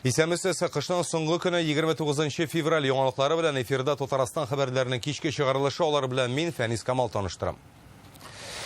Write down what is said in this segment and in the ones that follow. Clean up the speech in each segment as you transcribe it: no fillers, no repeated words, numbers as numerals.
Исәнмесез, кышның соңгы көне 29 февраль яңалыклары белән эфирда Татарстан хәбәрләренең кичке чыгарылышы, алар белән мин Фәнис Камал таныштырам.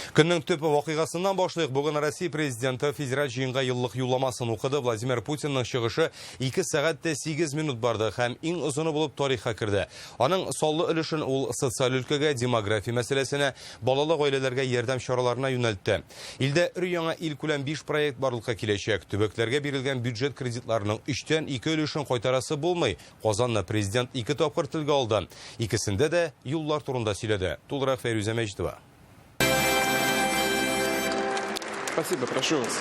Көннең төп вакыйгасыннан башлыйк. Бүген Россия президенты федераль җыенга еллык юлламасын укыды. Владимир Путинның чыгышы 2 сәгать тә 8 минут барды һәм иң озыны булып тарихка керде. Аның саллы өлешен ул социаль өлкәгә, демография мәсьәләсенә, балалы гаиләләргә ярдәм чараларына юнәлтте. Илдә өр-яңа илкүләм 5 проект барлыкка киләчәк. Төбәкләргә бирелгән бюджет кредитларының өчтән ике өлешен кайтарасы булмый. Казанны президент ике тапкыр телгә алды. Икесендә дә юллар турында сөйләде. Тулырак Фәйрүзә Мәҗитова. Спасибо, прошу вас.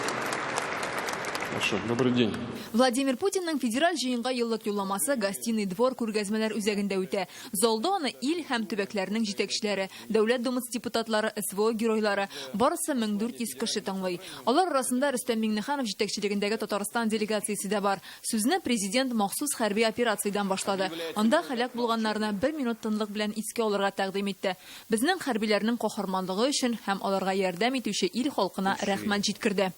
Хорошо, добрый день. Владимир Путинның федераль җыенга еллык юлламасы Гостиный двор күргәзмәләр үзәгендә үтә. Залда аны ил һәм төбәкләрнең җитәкчеләре, Дәүләт Думасы депутатлары, СВО геройлары, барысы 1400 кеше тыңлый. Алар арасында Рөстәм Миңнеханов җитәкчелегендәге Татарстан делегациясе дә бар. Сүзне президент махсус хәрби операциядән башлады. Анда һәлак булганнарны бер минут тынлык белән искә алырга тәкъдим итте. Безнең хәрбиләрнең каһарманлыгы өчен һәм аларга ярдәм итүче ил халкына рәхмәт җиткерде.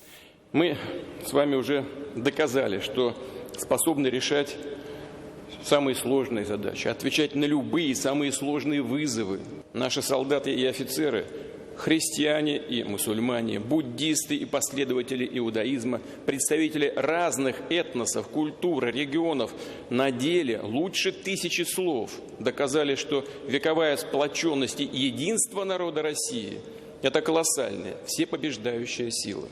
Мы с вами уже доказали, что способны решать самые сложные задачи, отвечать на любые самые сложные вызовы. Наши солдаты и офицеры, христиане и мусульмане, буддисты и последователи иудаизма, представители разных этносов, культур, регионов на деле лучше тысячи слов доказали, что вековая сплоченность и единство народа России – это колоссальная, всепобеждающая сила.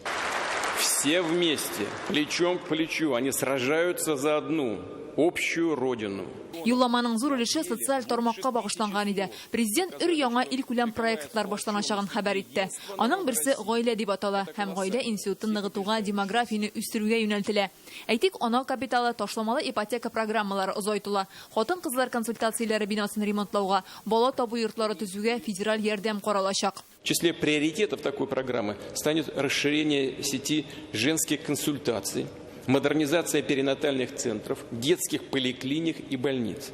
Все вместе, плечом к плечу, они сражаются за одну общую родину. Юлламаның зур өлеше социаль тармакка багышланган иде. Президент өр-яңа илкүләм проектлар башланачагын хәбәр итте. Аның берсе Гаилә дип атала һәм гаилә институтын ныгытуга, демографияне үстерүгә юнәлтелә. Әйтик, ана капиталы, ташламалы ипотека программалары озайтыла, хатын-кызлар консультацияләре бинасын ремонтлауга, бала табу йортлары төзүгә федераль ярдәм каралачак. В числе приоритетов такой программы станет расширение сети женских консультаций, модернизация перинатальных центров, детских поликлиник и больниц.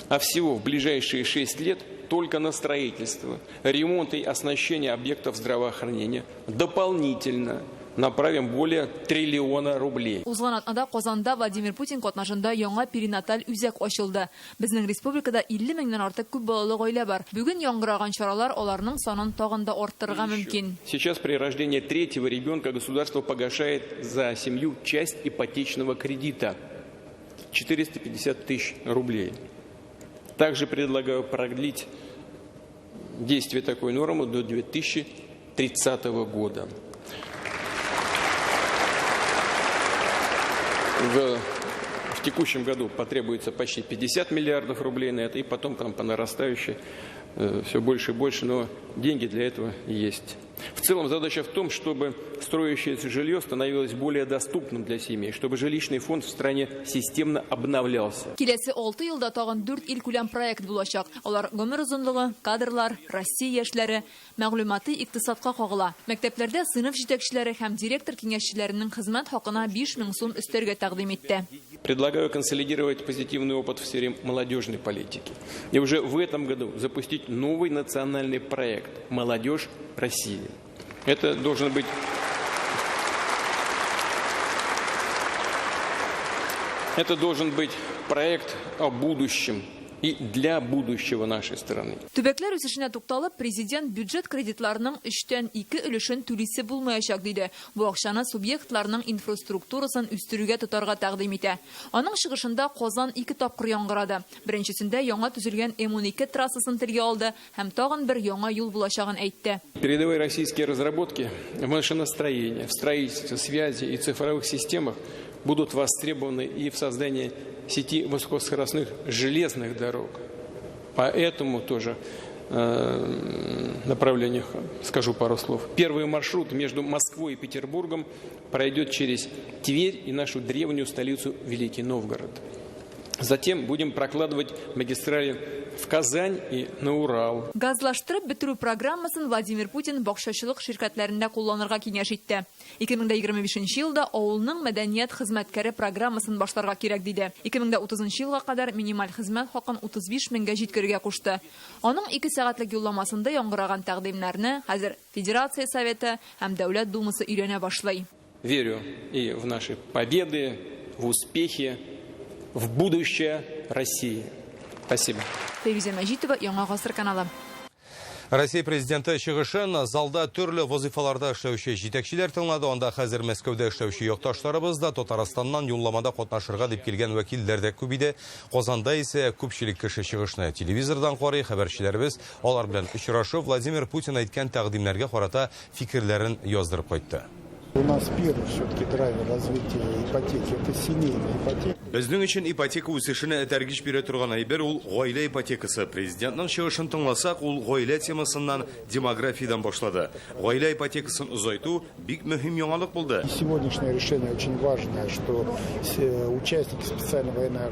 А всего в ближайшие 6 лет только на строительство, ремонт и оснащение объектов здравоохранения дополнительно направим более триллиона рублей. Узган атнада Казанда Владимир Путин катнашында яңа перинаталь үзәк ачылды. Безнең республикада 50 меңнән артык күп балалы гаилә бар. Бүген яңгыраган чаралар аларның санын тагын да арттырырга мөмкин. Сейчас при рождении третьего ребенка государство погашает за семью часть ипотечного кредита 450 тысяч рублей. Также предлагаю продлить действие такой нормы до 2030 года. В, в текущем году потребуется почти 50 миллиардов рублей на это, и потом там по нарастающей все больше и больше, но деньги для этого есть. В целом задача в том, чтобы строящееся жилье становилось более доступным для семей, чтобы жилищный фонд в стране системно обновлялся. Киләсе 6 елда тагын 4 илкүләм проект булачак. Алар гомер озынлыгы, кадрлар, Россия яшьләре, мәгълүмати икътисадка кагыла. Мәктәпләрдә сыйныф җитәкчеләре һәм директор киңәшчеләренең хезмәт хакына 5000 сум өстәргә тәкъдим итте. Предлагаю консолидировать позитивный опыт в сфере молодежной политики. И уже в этом году запустить новый национальный проект «Молодежь России». Это должен быть Это должен быть проект о будущем и для будущего нашей страны. Төбәкләр үсешенә тукталып, президент бюджет кредитларының өчтән ике өлешен түлисе булмаячак диде. Бу акчаны субъектларның инфраструктурасын үстерүгә тотарга тәкъдим итә. Аның чыгышында Казан ике тапкыр яңгырады. Беренчесендә яңа төзелгән М-12 трассасын телгә алды һәм тагын бер яңа юл булачагын әйтте. Передовые российские разработки в машиностроении, в строительстве, связи и цифровых системах будут востребованы и в создании сети высокоскоростных железных дорог. По этому тоже направлению скажу пару слов. Первый маршрут между Москвой и Петербургом пройдет через Тверь и нашу древнюю столицу Великий Новгород. Затем будем прокладывать магистрали в Казань и на Урал. Газлаштырып бетерү программасын Владимир Путин бакчачылык ширкәтләрендә кулланырга киңәш итте. 2025 елда авылның мәдәният хезмәткәре программасын башларга кирәк диде. 2030 елга кадәр минималь хезмәт хакын 35 меңгә җиткерергә кушты. Аның 2 сәгатьлек юлламасында яңгыраган тәкъдимнәрне хәзер Федерация Советы һәм Дәүләт Думасы өйрәнә башлый. Верю и в наши победы. в успехи, в будущее России. Спасибо. Фәйрүзә Мәҗитова, Яңа гасыр каналы. Россия президенты чыгышын залда төрле вазифаларда эшләүче җитәкчеләр тыңлады. Анда хәзер Мәскәүдә эшләүче якташларыбыз да, Татарстаннан юлламада катнашырга дип килгән вәкилләр дә күп иде. Казанда исә күпчелек кеше чыгышны телевизордан карый. Хәбәрчеләребез алар белән очрашып, Владимир Путин әйткән тәкъдимнәргә карата фикерләрен яздырып кайтты. У нас первый все-таки драйвер развития ипотеки – это семейная ипотека. Безнең өчен ипотека үсешенә этәргеч бирә торган әйбер ул гаилә ипотекасы. Президентның чыгышын тыңласак, ул гаилә темасыннан, демографиядән башлады. Гаилә ипотекасын озайту бик мөһим яңалык булды. И сегодняшнее решение очень важное, что участники специальной военной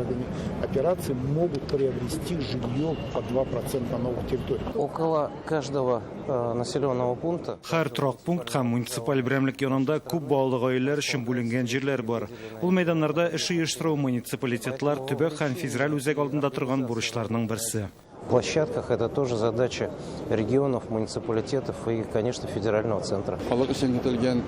операции могут приобрести жилье по 2% на новых территориях. Около каждого населенного пункта. Һәр торак пункт һәм муниципаль берәмлек янында күп балалы гаиләләр өчен бүленгән җирләр бар. Ул мәйданнарда эш оештыру муниципалитетлар, төбәк һәм федераль үзәк алдында торган бурычларның берсе. Площадках это тоже задача регионов, муниципалитетов и, конечно, федерального центра. Халык өчен көтелгән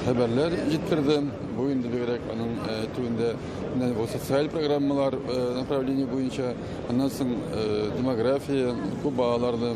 хәбәрләр җиткерде. Бу инде бигрәк аның әйтүендә менә бу социаль программалар направление буенча, аннан соң демография, күп балаларны,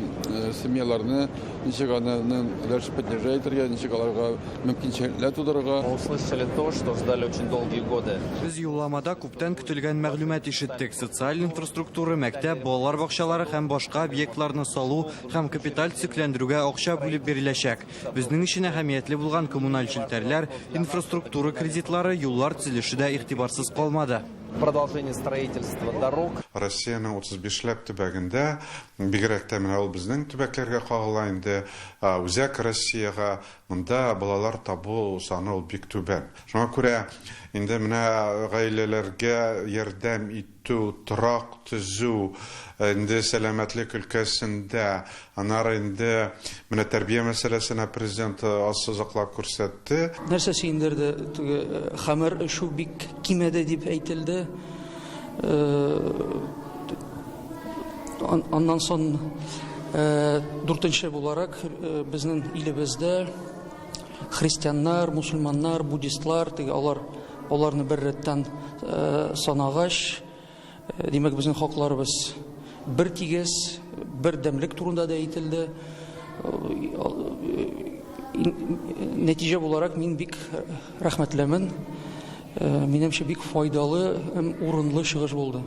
семьяларны ничек аны дальше поддержать итәргә, ничек аларга мөмкинчелекләр тудырырга. Мы услышали то, что ждали очень долгие годы. Без юлламада күптән көтелгән мәгълүмат ишеттек. Социаль инфраструктура, мәктәп, балалар бакчалары һәм башка объектларны салу һәм капиталь төзекләндерүгә акча бүлеп биреләчәк. Безнең өчен әһәмиятле булган коммуналь челтәрләр, инфраструктура кредитлары, юллар төзелеше дә игътибарсыз калмады. Продолжение строительства дорог. Россиянең 35 ләп төбәгендә, бигрәк тә менә ул безнең төбәкләргә кагыла инде, Үзәк Россиягә, монда балалар табу саны ул бик түбән. Шуңа күрә инде менә гаиләләргә ярдәм итү, торак төзү, инде сәламәтлек өлкәсендә, аннары инде менә тәрбия мәсьәләсенә президент ассызыклап күрсәтте. Нәрсә сөендерде? Теге хәмер эчү бик кимеде дип әйтелде. Аннан соң дүртенче буларак безнең илебездә христианнар, мусульманнар, буддистлар, теге алар аларны бер рәттән санагач, димәк, безнең хакларыбыз бер тигез, бер дәмлек турында да әйтелде. Нәтиҗә буларак мин бик рәхмәтлемен. Минемчә, бик файдалы һәм урынлы чыгыш булды.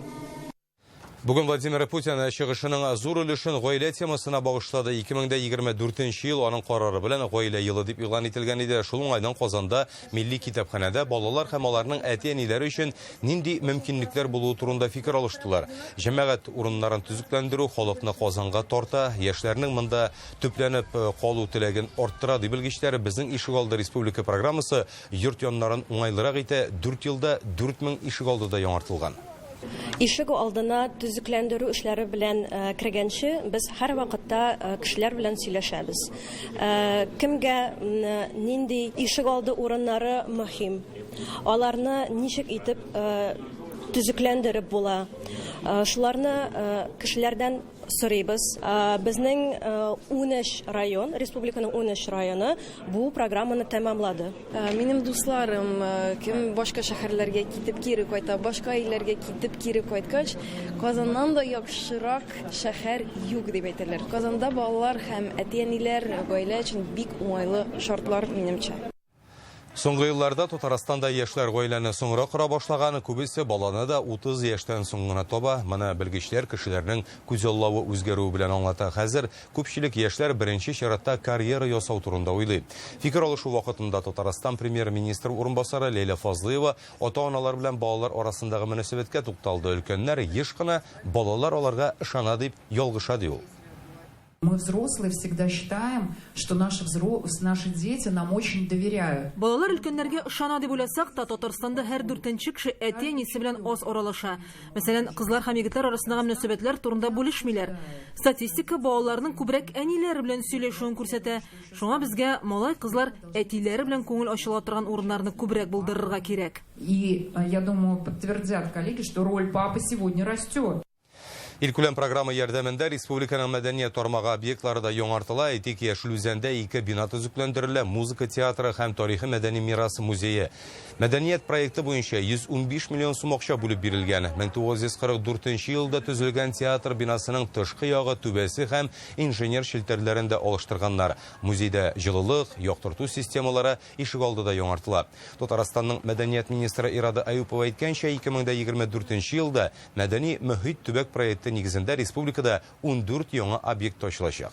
Бүген Владимир Путин чыгышының зур өлешен гаилә темасына багышлады. 2024 ел аның карары белән гаилә елы дип игълан ителгән иде. Шул уңайдан Казанда милли китапханәдә балалар һәм аларның әти-әниләре өчен нинди мөмкинлекләр булуы турында фикер алыштылар. Җәмәгать урыннарын төзекләндерү халыкны Казанга тарта, яшьләрнең монда төпләнеп калу теләген арттыра дип белгечләр. Безнең ишегалды республика программасы йорт яннарын уңайлырак итә. 4 елда 4000 ишегалды да яңартылган. Ишек алдына төзекләндерү эшләре белән кергәнче без һәр вакытта кешеләр белән сөйләшәбез. Кемгә нинди ишек алды урыннары мөһим, аларны ничек итеп төзекләндереп була. Шуларны кешеләрдән сорыйбыз. Безнең 13 район, республиканың 13 районы бу программаны тәмамлады. Минем дусларым, кем башка шәһәрләргә китеп кире кайта, башка илләргә китеп кире кайткач, Казаннан да яхшырак шәһәр юк дип әйтәләр. Казанда балалар һәм әти-әниләр, гаилә өчен бик уңайлы шартлар минемчә. Соңгы елларда Татарстанда яшьләр гаиләне соңрак кора башлаган, күбесе баланы да 30 яшьтән соң гына таба. Моны белгечләр кешеләрнең күзаллавы үзгәрүе белән аңлата. Хәзер күпчелек яшьләр беренче чиратта карьера ясау турында уйлый. Фикер алышу вакытында Татарстан премьер-министры урынбасары Ләйлә Фазлыева ата-аналар белән балалар арасындагы мөнәсәбәткә тукталды. Өлкәннәр еш кына балалар аларга ышана дип ялгыша ди ул. Мы, взрослые, всегда считаем, что наши дети нам очень доверяют. Балалар өлкәннәргә ышана дип уйласак та, Татарстанда һәр дүртенче кеше әти-әнисе белән аз аралаша. Мәсәлән, кызлар һәм егетләр арасындагы мөнәсәбәтләр турында бүлешмиләр. Статистика балаларның күбрәк әниләре белән сөйләшүен күрсәтә. Шуңа безгә малай-кызлар әтиләре белән күңел ачыла торган урыннарны күбрәк булдырырга кирәк. И, я думаю, подтвердят коллеги, что роль папы сегодня растет. Илкүләм программа ярдәмендә республиканың мәдәният тармагы объектлары да яңартыла. Әйтик, Яшел Үзәндә ике бина төзекләндерелә, музыка театры һәм тарихи мәдәни мирас музее. Мәдәният проекты буенча 115 миллион сум акча бүлеп бирелгән. 1944 елда төзелгән театр бинасының тышкы ягы, түбәсе һәм инженер челтәрләрен дә алыштырганнар. Музейда җылылык, яктырту системалары, ишегалды да яңартыла. Татарстанның мәдәният министры Ирада Аюпова әйткәнчә, 2024 елда Мәдәни мөхит төбәк проекты нигезендә республикада 14 яңа объект ачылачак.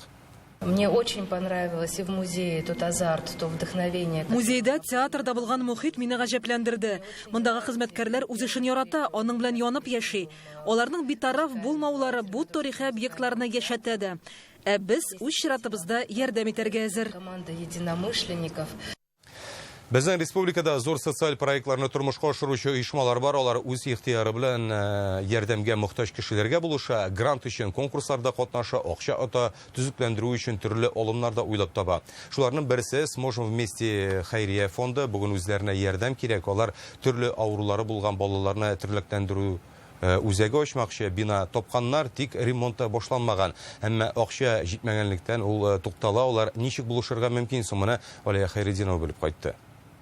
Мне очень понравилось и в музее тот азарт, то вдохновение. Музейда, театрда булган мохит мине гаҗәпләндерде. Мондагы хезмәткәрләр үз эшен ярата, аның белән янып яши. Аларның битараф булмаулары бу тарихи объектларны яшәтә дә. Ә без үз чиратыбызда ярдәм итәргә әзер. Команда единомышленников. Безнең республикада зур социаль проектларны тормышка ашыручы оешмалар бар. Алар үз ихтыяры белән ярдәмгә мохтаҗ кешеләргә булыша, грант өчен конкурсларда катнаша, акча ота, төзекләндерү өчен төрле алымнар да уйлап таба. Шуларның берсе Сможем вместе хәйрия фонды. Бүген үзләренә ярдәм кирәк. Алар төрле авырулары булган балаларны тернәкләндерү үзәге ачмакчы, бина тапканнар, тик ремонт та башланмаган. Әмма акча җитмәгәнлектән ул туктала. Алар ничек булышырга мөмкин соң? Моны Алия Хәйретдинова белеп кайтты.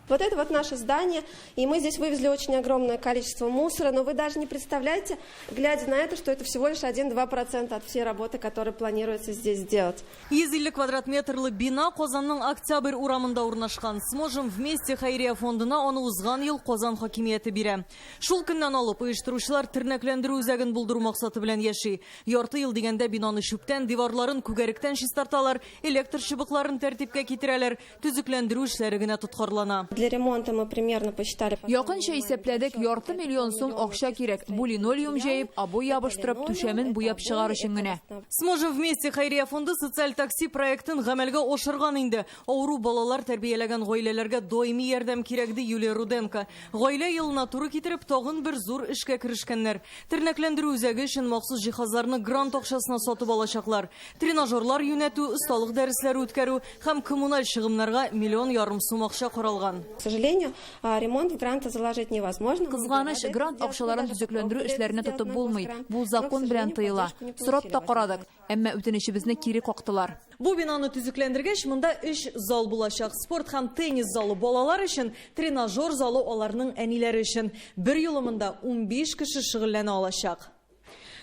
Вот это вот наше здание, и мы здесь вывезли очень огромное количество мусора, но вы даже не представляете, глядя на это, что это всего лишь 1-2% от всей работы, которую планируется здесь сделать. 150 квадрат метрлы бина Казанның Октябрь урамында урнашкан. Сможем вместе хәйрия фондына аны узган ел Казан хакимияте бирә. Шул көннән алып оештыручылар тернәкләндерү үзәген булдыру максаты белән яши. Ярты ел дигәндә бинаны чүптән, диварларын күгәректән чистарталар, электр чыбыкларын тәртипкә китерәләр, төзекләндерү эшләре генә тоткарлана. Для ремонта мы примерно посчитали. Якынча исәпләдек, ярты миллион сум акча кирәк. Бу линолеум җәеп, обой ябыштырып, түшәмен буяп чыгар өчен генә. Сможем вместе хәйрия фонды социаль такси проектын гамәлгә ашырган инде. Авыру балалар тәрбияләгән гаиләләргә даими ярдәм кирәк, ди Юлия Руденко. Гаилә елына туры китереп, тагын бер зур эшкә керешкәннәр. Тернәкләндерү үзәге өчен махсус җиһазларны грант акчасына сатып алачаклар. Тренажерлар юнәтү, осталык дәресләре үткәрү һәм коммуналь чыгымнарга миллион ярым сум акча каралган. К сожалению, ремонт в гранты заложить невозможно. Кызганыч, грант акчаларын төзекләндерү эшләренә тотып булмый. Бу закон белән тыела. Сорап та карадык, әмма үтенечебезне кире кактылар. Бу бинаны төзекләндергәч, монда 3 зал булачак. Спорт һәм теннис залы балалар өчен, тренажер залы аларның әниләре өчен. Бер юлы монда 15 кеше шөгыльләнә алачак.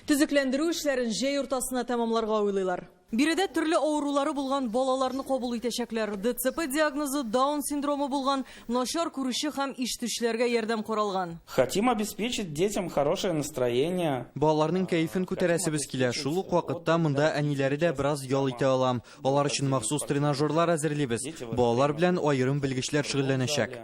Төзекләндерү эшләрен җәй уртасына тәмамларга уйлыйлар. Биредә төрле авырулары булган балаларны кабул итәчәкләр. ДЦП диагнозы, Даун синдромы булган, начар күрүче һәм ишетүчеләргә ярдәм каралган. Хотим обеспечить детям хорошее настроение. Балаларның кәефен күтәрәсебез килә. Шул ук вакытта монда әниләре дә бераз ял итә ала. Алар өчен махсус тренажерлар әзерлибез. Балалар белән аерым белгечләр шөгыльләнәчәк.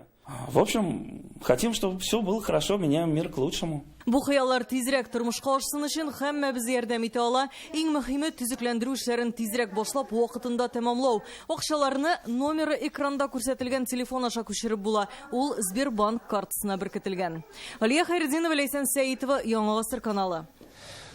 В общем, хотим, чтобы все было хорошо, меняем мир к лучшему. Бу хыяллар тизрәк тормышка ашсын өчен һәммәбез ярдәм итә ала. Иң мөһиме төзекләндерү эшләрен тизрәк башлап, вакытында тәмамлау. Акчаларны номеры экранда күрсәтелгән телефон аша күчереп була. Ул Сбербанк картасына беркетелгән. Алия Хәйретдинова, Ләйсән Сәитова, Яңа Гасыр каналы.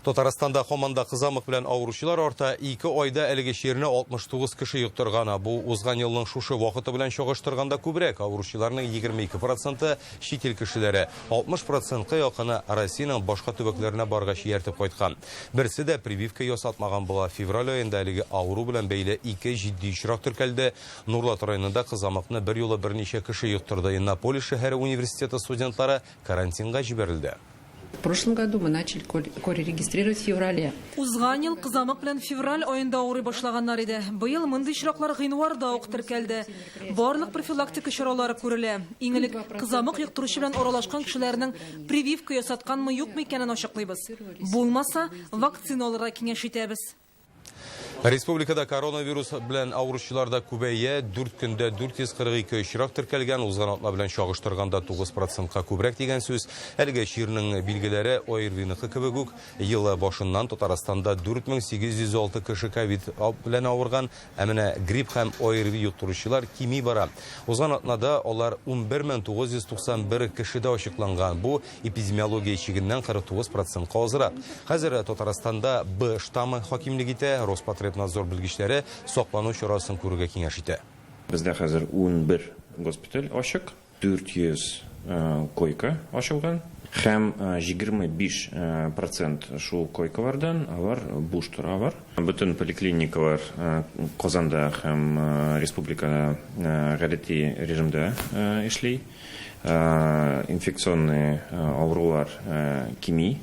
Татарстанда һаман да кызамык белән авыручылар арта. 2 айда әлеге чирне 69 кеше йоктырган. Бу узган елның шушы вакыты белән чагыштырганда күбрәк. Авыручыларның 22% чит ил кешеләре, 60%-ка якыны Россиянең башка төбәкләренә баргач ияртеп кайткан. Берсе дә прививка ясатмаган була. Февраль аенда әлеге авыру белән бәйле 2 җитди очрак теркәлде. Нурлат районында кызамыкны бер юлы берничә кеше йоктырды. Иннополис шәһәре университеты студентлары карантинга җибәрелде. В прошлом году мы начали кори регистрировать в феврале. Узган ел кызамык белән февраль аенда авырый башлаганнар иде. Быел мондый очраклар гыйнварда ук теркәлде. Барлык профилактика чаралары күрелә. Иң элек кызамык йоктыручы белән аралашкан кешеләрнең прививка ясатканмы юкмы икәнен ачыклыйбыз. Булмаса, вакцина алырга киңәш итәбез. Республикада коронавирус белән авыручылар да күбәя. 4 көндә 442 очрак теркәлгән. Узган атна белән чагыштырганда 9%-ка күбрәк дигән сүз. Әлеге чирнең билгеләре ОРВИ-ныкы кебек үк. Ел башыннан Татарстанда 4806 кеше ковид белән авырган. Ә менә грипп һәм ОРВИ йоктыручылар кими бара. Узган атнада алар 11991 кешедә ачыкланган. Бу эпидемиология чигеннән 49%-ка азрак. Хәзер Татарстанда Б штаммы хакимлек итә. Роспотребнадзор белгечләре саклану чарасын күрергә киңәш итә. Бездә хәзер 11 госпиталь ачык, 400 койка ачылган. Һәм 25 процент шул койкалардан алар буш торалар. Бөтен поликлиникалар Казанда һәм республикада гадәти режимда эшли. Инфекционный авырулар кими.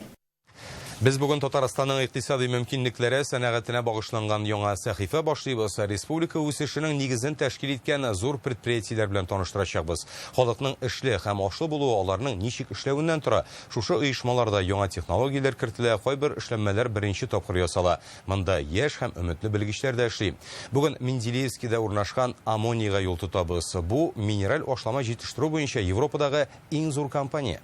Без бүген Татарстанның икътисади мөмкинлекләре сәнәгатенә багышланган яңа сәхифә башлыйбыз. Республика үсешенең нигезен тәшкил иткән зур предприятиеләр белән таныштырачакбыз. Халыкның эшле һәм ашлы булуы аларның ничек эшләвеннән тора. Шушы оешмаларда яңа технологияләр кертелә, кайбер эшләнмәләр беренче тапкыр ясала. Монда яшь һәм өметле белгечләр дә эшли. Бүген Менделеевскида урнашкан Аммонийга юл тотабыз. Бу, минераль ашлама җитештерү буенча Европадагы иң зур компания.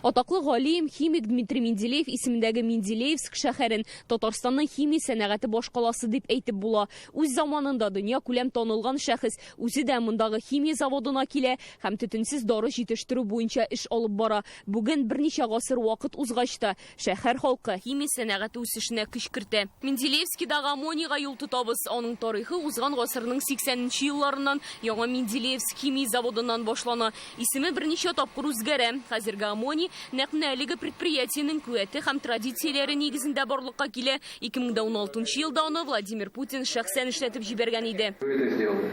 Атаклы галим, химик Дмитрий Менделеев исемендәге Менделеевск шәһәрен Татарстанның химия сәнәгате башкаласы дип әйтеп була. Үз заманында дөньякүләм танылган шәхес үзе дә мондагы химия заводына килә һәм төтенсез дары җитештерү буенча эш алып бара. Бүген берничә гасыр вакыт узгач та, шәһәр халкы химия сәнәгате үсешенә көч кертә. Менделеевскидагы Аммонийга юл тотабыз. Аның тарихы узган гасырның 80 нче елларыннан Яңа Менделеевск химия заводыннан башлана. Исеме берничә тапкыр үзгәрә. Хәзерге Аммоний нәкъ менә әлеге предприятиенең куәте һәм традицияләре нигезендә барлыкка килә. 2016 елда аны Владимир Путин шәхсән эшләтеп җибәргән иде. Вы это сделали.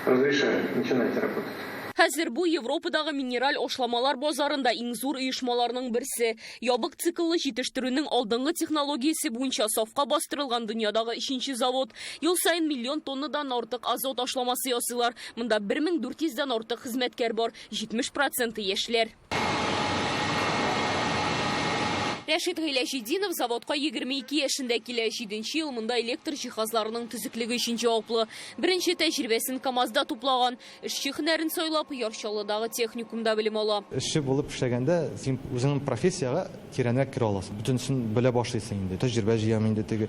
Разрешаю начинать работать. Хәзер бу Европадагы минераль ашламалар базарында иң зур оешмаларның берсе. Ябык цикллы җитештерүнең алдынгы технологиясе буенча сафка бастырылган дөньядагы өченче завод. Ел саен миллион тоннадан артык азот ашламасы ясыйлар. Монда 1400 дән артык хезмәткәр бар, 70 проценты яшьләр. Рәшит Гыйләҗетдинов заводка 22 яшендә килә. Җиденче ел монда электр җиһазларының төзеклеге өчен җаваплы. Беренче тәҗрибәсен КАМАЗда туплаган. Эшче һөнәрен сайлап, Яр Чаллыдагы техникумда белем ала. Эшче булып эшләгәндә, син үзеңнең профессиягә тирәнрәк керә аласың. Бөтенесен белә башлыйсың инде. Тәҗрибә җыям инде теге.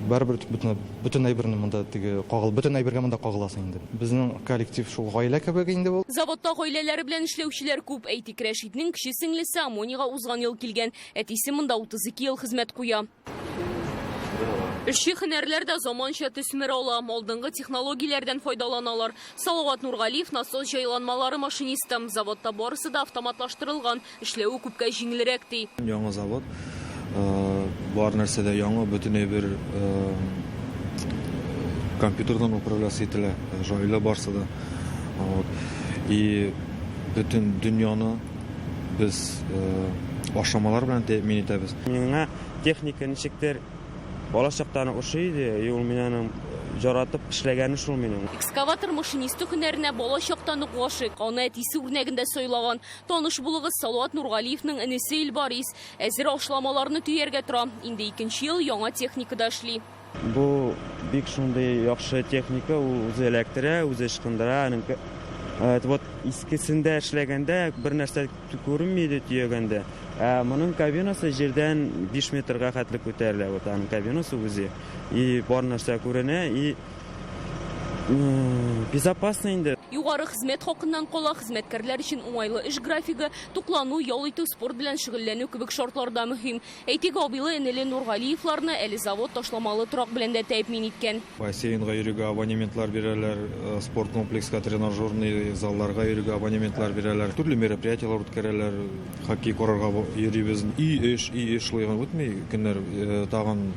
Барыбер бөтен, бөтен әйберне монда теге кагыл, бөтен әйбергә монда кагыласың инде. Безнең коллектив шул гаилә кебек инде ул. Заводта гаиләләре белән эшләүчеләр күп. Әйтик, Рәшитнең кече сеңлесе Амонийга узган ел килгән. Әтисе монда 32 ел хезмәт куя. Эшче һөнәрләр дә заманча төсмер ала. Алдынгы технологияләрдән файдаланалар. Салават Нургалиев насос җайланмалары машинисты. Заводта барысы да автоматлаштырылган. Эшләве күпкә җиңелрәк, ди. Яңа завод, бар нәрсә дә яңа, бөтен әйбер компьютердан управляться ителә, җайлы барсы да. Вот. И бөтен дөньяны без ашамалар белән тәэмин итәбез. Миңа техника ничектер Бала чактан ошый иде, и ул мин аның яратып эшләгәне шул минем. Экскаватор машинисты һөнәренә бала чактан ук гашыйк. Аны әтисе үрнәгендә сайлаган. Таныш булыгыз, Салават Нургалиевның энесе Илбарис. Әзер ашламаларны төяргә тора. Инде икенче ел яңа техникада эшли. Бу бик шундый яхшы техника, ул үзе эләктерә, үзе ычкындыра. Аның вот искесендә эшләгәндә бер нәрсә күренми иде төягәндә. Ә моның кабинасы җирдән 5 метрга хәтле күтәрелә. Вот аның кабинасы үзе. И бар нәрсә күренә, и безопасно инде. Югары хезмәт хакыннан кала, хезмәткәрләр өчен уңайлы эш графигы, туклану, ял итү, спорт белән шөгыльләнү кебек шартлар да мөһим. Әйтик, абыйлы-энеле Нургалиевларны әле завод ташламалы торак белән дә тәэмин иткән. Бассейнга йөрергә абонементлар бирәләр, спорт комплекска, тренажерный залларга йөрергә абонементлар бирәләр. Төрле мероприятиеләр үткәрәләр, хоккей карарга йөрибез. Өй эш, өй эш шулай гына үтми көннәр. Тагын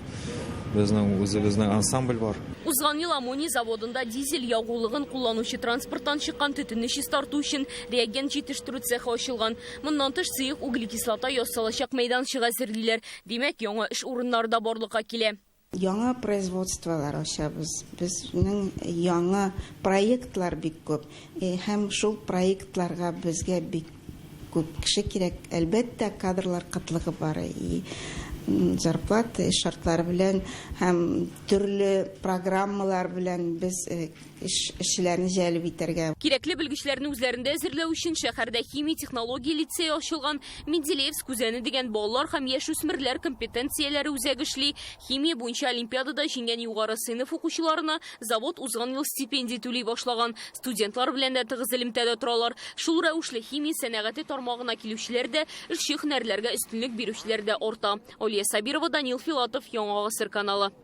безнең үзебезнең ансамбль бар. Узган ел Аммоний заводында дизель ягулыгын кулланучы транспорттан чыккан төтенне чистарту өчен реагент җитештерү цехы ачылган. Моннан тыш, сыек углекислота ясалачак мәйданчык әзерлиләр. Димәк, яңа эш урыннары да барлыкка килә. Яңа производстволар ачабыз, безнең яңа проектлар бик күп. Һәм шул проектларга безгә бик күп кеше кирәк. Әлбәттә, кадрлар кытлыгы бар. И зарплата, эш шартлары белән һәм төрле программалар белән без эшчеләрне җәлеп итәргә. Кирәкле белгечләрне үзләрендә әзерләү өчен шәһәрдә химия-технология лицее ачылган. Менделеевск үзәне дигән балалар һәм яшүсмерләр компетенцияләре үзәге эшли. Химия буенча олимпиадада җиңгән югары сыйныф укучыларына завод узган ел стипендия түли башлаган. Студентлар белән дә тыгыз элемтәдә торалар. Шул рәвешле химия сәнәгате тармагына килүчеләр дә, эшче һөнәрләргә өстенлек бирүчеләр дә арта. Алия Сабирова, Данил Филатов, Яңа Гасыр каналы.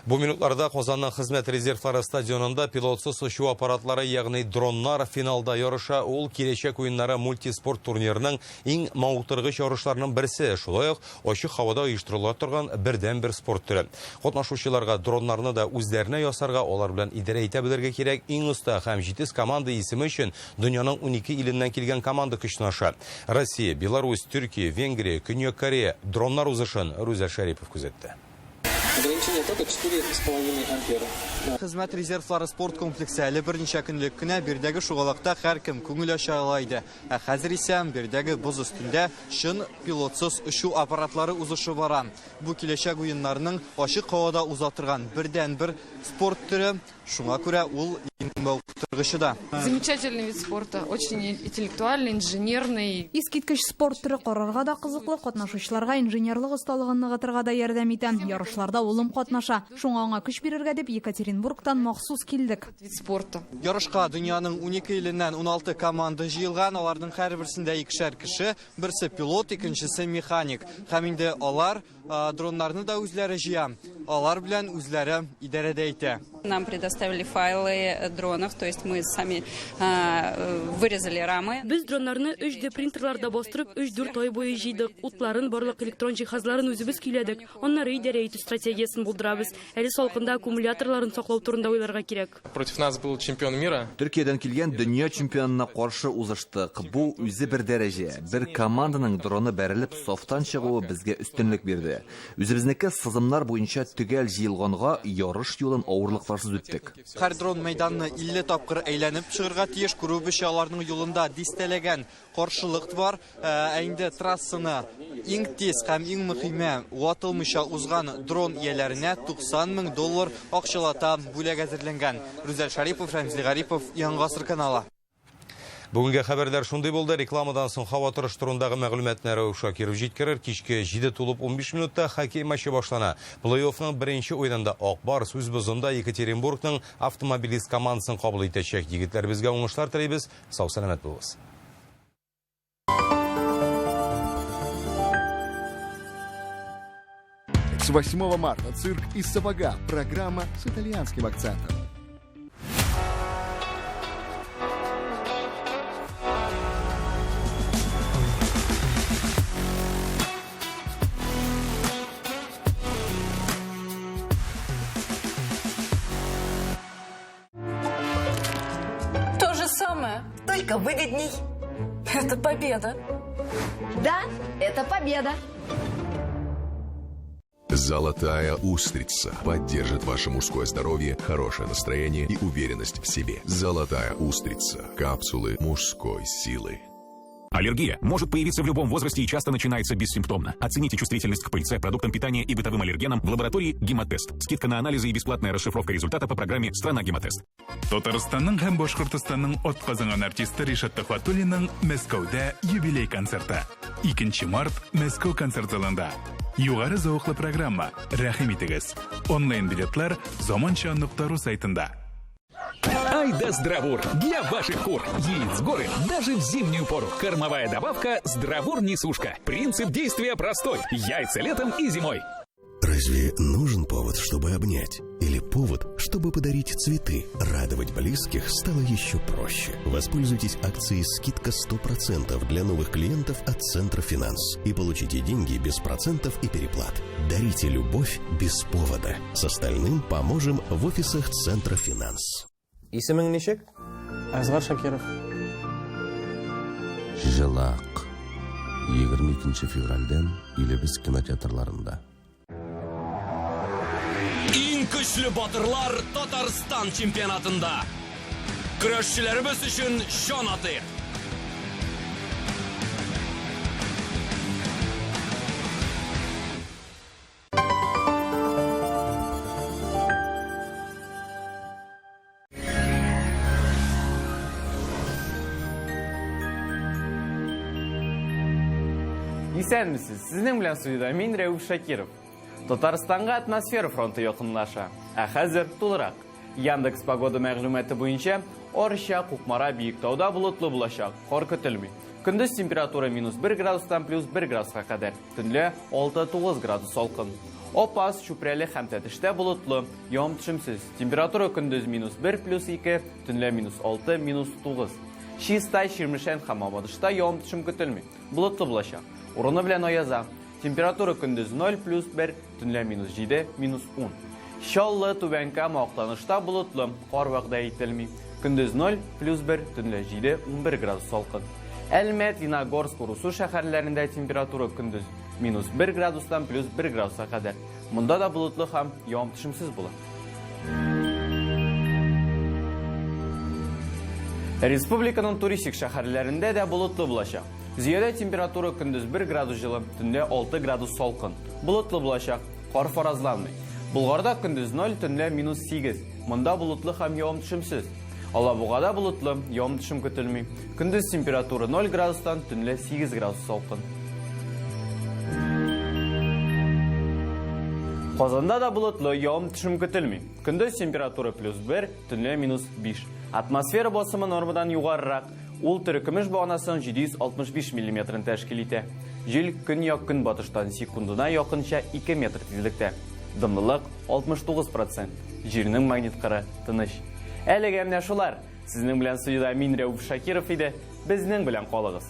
Бу минутларда Казанның хезмәт резервлары стадионында пилотсыз очу аппаратлары, ягъни дроннар финалда ярыша. Ул киләчәк уеннары мультиспорт турнирының иң мавыктыргыч ярышларының берсе. Шулай ук ачык һавада оештырыла торган бердәнбер спорт төре. Катнашучыларга дроннарны да үзләренә ясарга, алар белән идарә итә белергә кирәк. Иң оста һәм җитез команда исеме өчен дөньяның 12 иленнән килгән команда көч сынаша. Россия, Беларусь, Төркия, Венгрия, Көньяк Корея дроннар узышын Рүзәл Шәрипов күзәтте. Ограничение тока 4,5 ампера. Хезмәт резервлары спорт комплексы әле берничә көн элек кенә биредәге шугалакта һәркем күңел ача ала иде. Ә хәзер исә биредәге боз өстендә чын пилотсыз очу аппаратлары узышы бара. Бу киләчәк уеннарының ачык һавада уза торган бердәнбер спорт төре. Шуңа күрә ул иң мавыктыргычы да. Замечательный вид спорта, очень интеллектуальный, инженерный. Искиткеч спорт төре карарга да кызыклы, катнашучыларга инженерлык осталыгын ныгытырга да ярдәм итә. Ярышларда улым катнаша. Шуңа аңа көч бирергә дип Екатеринбургтан махсус килдек. Вид спорта. Ярышка дөньяның 12 иленнән 16 команда җыелган. Аларның һәрберсендә икешәр кеше, берсе пилот, икенчесе механик. Һәм инде алар дроннарны да үзләре җыя, алар белән үзләре идарә дә итә. Нам предоставили файлы дронов, то есть мы сами вырезали рамы. Без дроннарны 3D принтерларда бастырып, 3-4 ай буе җыйдык. Утларын, барлык электрон җиһазларын үзебез көйләдек. Аннары идарә итү стратегиясен булдырабыз. Әле салкында аккумуляторларын саклау турында уйларга кирәк. Против нас был чемпион мира. Төркиядән килгән дөнья чемпионына каршы узыштык. Бу үзе бер дәрәҗә. Бер команданың дроны бәрелеп сафтан чыгуы безгә өстенлек бирде. Үзебезнеке сызымнар буенча төгәл җыелганга ярыш юлын авырлыкларсыз үттек. Һәр дрон мәйданны 50 тапкыр әйләнеп чыгарга тиеш. Күрүебезчә, аларның юлында дистәләгән каршылык бар. Ә инде трассаны иң тиз һәм иң мөһиме ватылмыйча узган дрон ияләренә 90 мең доллар акчалата бүләк әзерләнгән. Рүзәл Шарипов, Рәмзил Гарипов, Яңа Гасыр каналы. Бүгенге хәбәрләр шундый булды. Рекламадан соң һава торышы турындагы мәгълүматны Рәүф Шакиров җиткерер. Кичке җиде тулып унбиш минутта хоккей матчы башлана. Плей-оффның беренче уенында Ак Барс үз бозында Екатеринбургның Автомобилист командасын кабул итәчәк. Егетләр, безгә уңышлар телибез. Сау-сәламәт булыгыз. С 8 марта «Цирк из сапога». Программа с итальянским акцентом. То же самое, только выгодней. Это победа. Да, это победа. Золотая устрица поддержит ваше мужское здоровье, хорошее настроение и уверенность в себе. Золотая устрица. Капсулы мужской силы. Аллергия может появиться в любом возрасте и часто начинается бессимптомно. Оцените чувствительность к пыльце, продуктам питания и бытовым аллергенам в лаборатории Гемотест. Скидка на анализы и бесплатная расшифровка результата по программе «Страна Гемотест». Татарстанның һәм Башкортостанның атказанган артисты Ришат Төхвәтуллинның Мәскәүдә юбилей концерты. 2 март Мәскәү концерт залында. Югары зәвыклы программа. Рәхим итегез. Онлайн билетлар заманча нокта ру сайтында. Ай да Здравур! Для ваших кур! Яиц горы даже в зимнюю пору. Кормовая добавка Здравур несушка. Принцип действия простой. Яйца летом и зимой. Разве нужен повод, чтобы обнять? Или повод, чтобы подарить цветы? Радовать близких стало еще проще. Воспользуйтесь акцией «Скидка 100% для новых клиентов от Центра Финанс» и получите деньги без процентов и переплат. Дарите любовь без повода. С остальным поможем в офисах Центра Финанс. Исемең ничек? Әзгар Шакиров. Җылак. 22 февральдән илебез кинотеатрларында. Иң көчле батырлар Татарстан чемпионатында. Көрәшчеләребез өчен җан атыйк. Исәнмесез, сезнең белән студиядә мин Рәүф Шакиров. Татарстанга атмосфера фронты якынлаша. Ә хәзер тулырак. Яндекс погода мәгълүматы буенча Арча, Кукмара, Биектауда болытлы булачак, кар көтелми. Көндез температура минус 1 градустан плюс 1 градуска кадәр. Төнлә 6-9 градус салкын. Апас, Чүпрәле һәм Тәтештә болытлы, явым-төшемсез. Температура көндез минус 1 плюс 2, төнлә минус 6, минус 9. Чистай, Чирмешән һәм Мамадышта явым-төшем көтелми. Болытлы булачак. Урыны белән аяза. Температура көндез 0 плюс 1, төнлә минус 7, минус 10. Чаллы, Түбән Кама, Актанышта болытлы, кар вәгъдә ителми. Көндез 0 плюс 1, төнлә 7, 11 градус салкын. Әлмәт, Виногорск, Урусу шәһәрләрендә температура көндез минус 1 градустан плюс 1 градуска кадәр. Монда да болытлы һәм явым-төшемсез була. Республиканың туристик шәһәрләрендә дә болытлы булачак. Зөядә температура көндез 1 градус җылы, төнлә 6 градус салкын. Болытлы булачак, кар фаразланмый. Болгарда көндез 0, төнлә минус 8. Монда болытлы һәм явым-төшемсез. Алабугада болытлы, явым-төшем көтелми. Көндез температура 0 градустан, төнлә 8 градус салкын. Казанда да болытлы, явым-төшем көтелми. Көндез температура плюс 1, төнлә минус 5. Атмосфера басымы нормадан югарырак. Ул терекөмеш баганасының 765 миллиметрын тәшкил итә. Җил көньяк-көнбатыштан секундына якынча 2 метр тизлектә. Дымлылык 69 процент. Җирнең магнит кыры тыныч. Әлегә менә шулар. Сезнең белән студиядә мин Рәүф Шакиров иде. Безнең белән калыгыз.